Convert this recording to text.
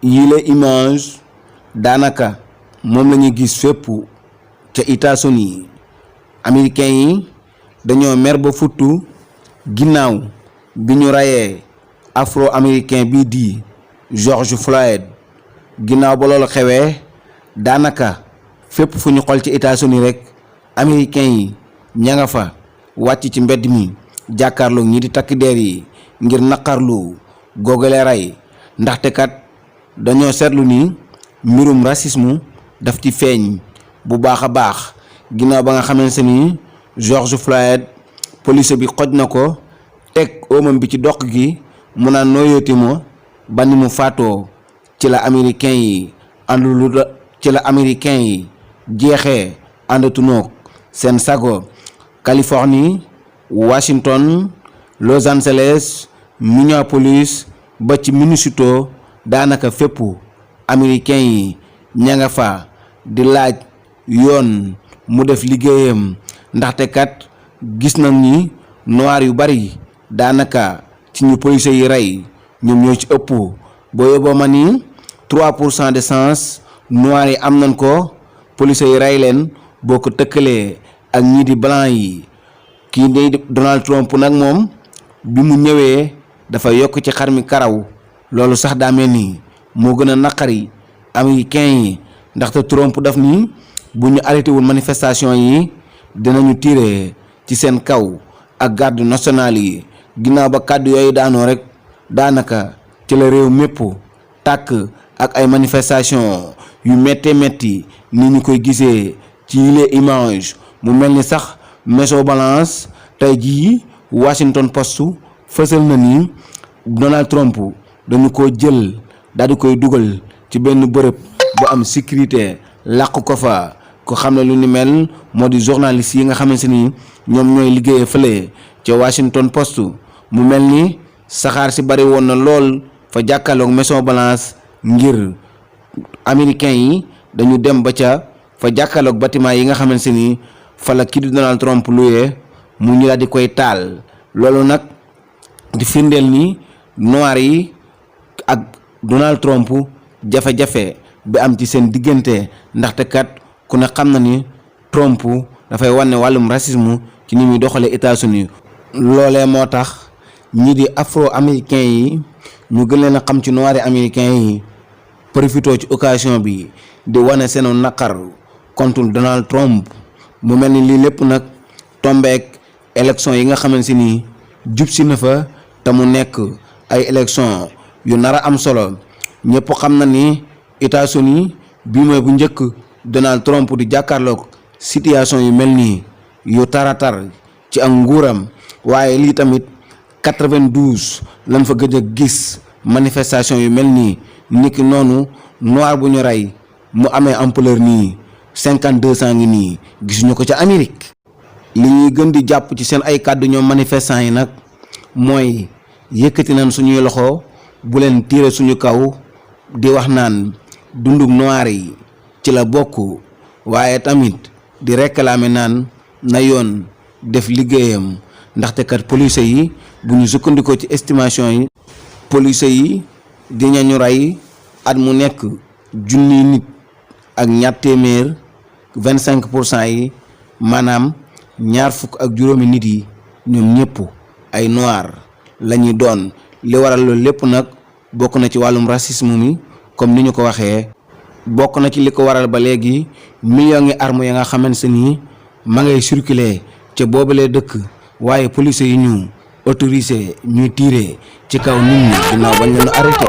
yile image daanaka moom la ñuy gis fépp ca États-Unis américains yi dañoo mer ba futtu ginnaaw bi ñu rayee afro américain bii di George Floyd ginnaaw ba loolu xewee daanaka fépp fu ñu xool ci États-Unis rek américains yi ña nga fa wàcc ci mbedd mi jàkkaarloo ñi di takk der yi ngir naqarlu googale ray ndaxte kat dañoo seetlu ni mbirum racisme daf ci feeñ bu baax a baax ginnaaw ba nga xamante ni George Floyd police bi xoj na ko teg oomam bi ci doq gi mu naan nooyooti ma ba ni mu faatoo ci la américain yi jeexee àndatunoog seen sago. Californie, Washington, Los Angeles, Minneapolis ba ci Minnesota daanaka fépp américain yi ña nga fa di laaj yoon mu def liggéeyam ndaxte kat gis nañ ni noir yu bari daanaka ci ñu police yi rey ñoom ñoo ci ëpp boo yóbboo ma ni 3% de chance noir yi am nañ ko police yi rey leen boo ko tëkkalee ak ñii di blanc yi. kii di Donald Trump nag moom bi mu ñëwee dafa yokk ci xar mi karaw loolu sax daa mel ni moo gën a naqari américain yi ndaxte Trump daf ni bu ñu arrêté wul manifestation yi dinañu tiire ci seen kaw ak garde nationale yi ginnaaw ba kàddu yooyu daanoo rek daanaka ci la réew mépp tàkk ak ay manifestation yu méttee métti ni ñu koy gisee ci yile image mu mel ni sax Meso Balance tey jii Washington Post fësal na ni Donald Trump dañu ko jël daal di koy dugal ci benn bërëb bu am sécurité làq ko fa ko xam ne lu ni mel moo di journaliste yi nga xamante ni ñoom ñooy liggéeyee fële ca Washington Post mu mel ni saxaar si bari woon na lool fa jàkkaarloog Meso Balance ngir américain yi dañu dem ba ca fa jàkkaarloog bâtiment yi nga xamante ni fa la kii di Donald Trump luyee mu ñu daal di koy taal loolu nag di firndeel ni noir yi ak Donald Trump jafe-jafe bi am ci seen diggante ndaxte kat ku ne xam na ni Trump dafay wane wàllum racisme ci ni muy doxalee États-Unis loolee moo tax ñi di afro américain yi ñu gën leen a xam ci noir américain yi profité ci occasion bi di wane seenu naqar contre Donald Trump. mu mel ni lii lépp nag tombeek élection yi nga xamante ni jub si na fa te mu nekk ay élection yu nar a am solo ñëpp xam na ni États-Unis bii mooy bu njëkk Donald Trump di jàkkaarloog situation yu mel nii yu taratar ci ak nguuram waaye lii tamit 92 lañ fa gëj a gis manifestation yu mel nii niki noonu noir bu ñu rey mu amee ampleur nii 52 ngi nii gisuñu ko ca Amérique. li ñuy gën di jàpp ci seen ay kàddu ñoom manifestants yi nag mooy yëkkati nañ suñuy loxo bu leen tiire suñu kaw di wax naan dundug noir yi ci la bokk waaye tamit di réclamer naan na yoon def liggéeyam ndaxte kat police yi bu ñu sukkandikoo ci estimation yi police yi dinañu rey at mu nekk junniy nit ak ñaar téeméer 25% yi maanaam ñaar fukk ak juróomi nit yi ñoom ñëpp ay noir la ñuy doon li waral loolu lépp nag bokk na ci wàllum racisme mi comme ni ñu ko waxee bokk na ci li ko waral ba léegi millions ngi armes ya nga xamante ni ma ngay circuler ca boobalee dëkk waaye police yi ñu autorisé ñuy tirer ci kaw nit ñi ginnaaw bañ leen arrêté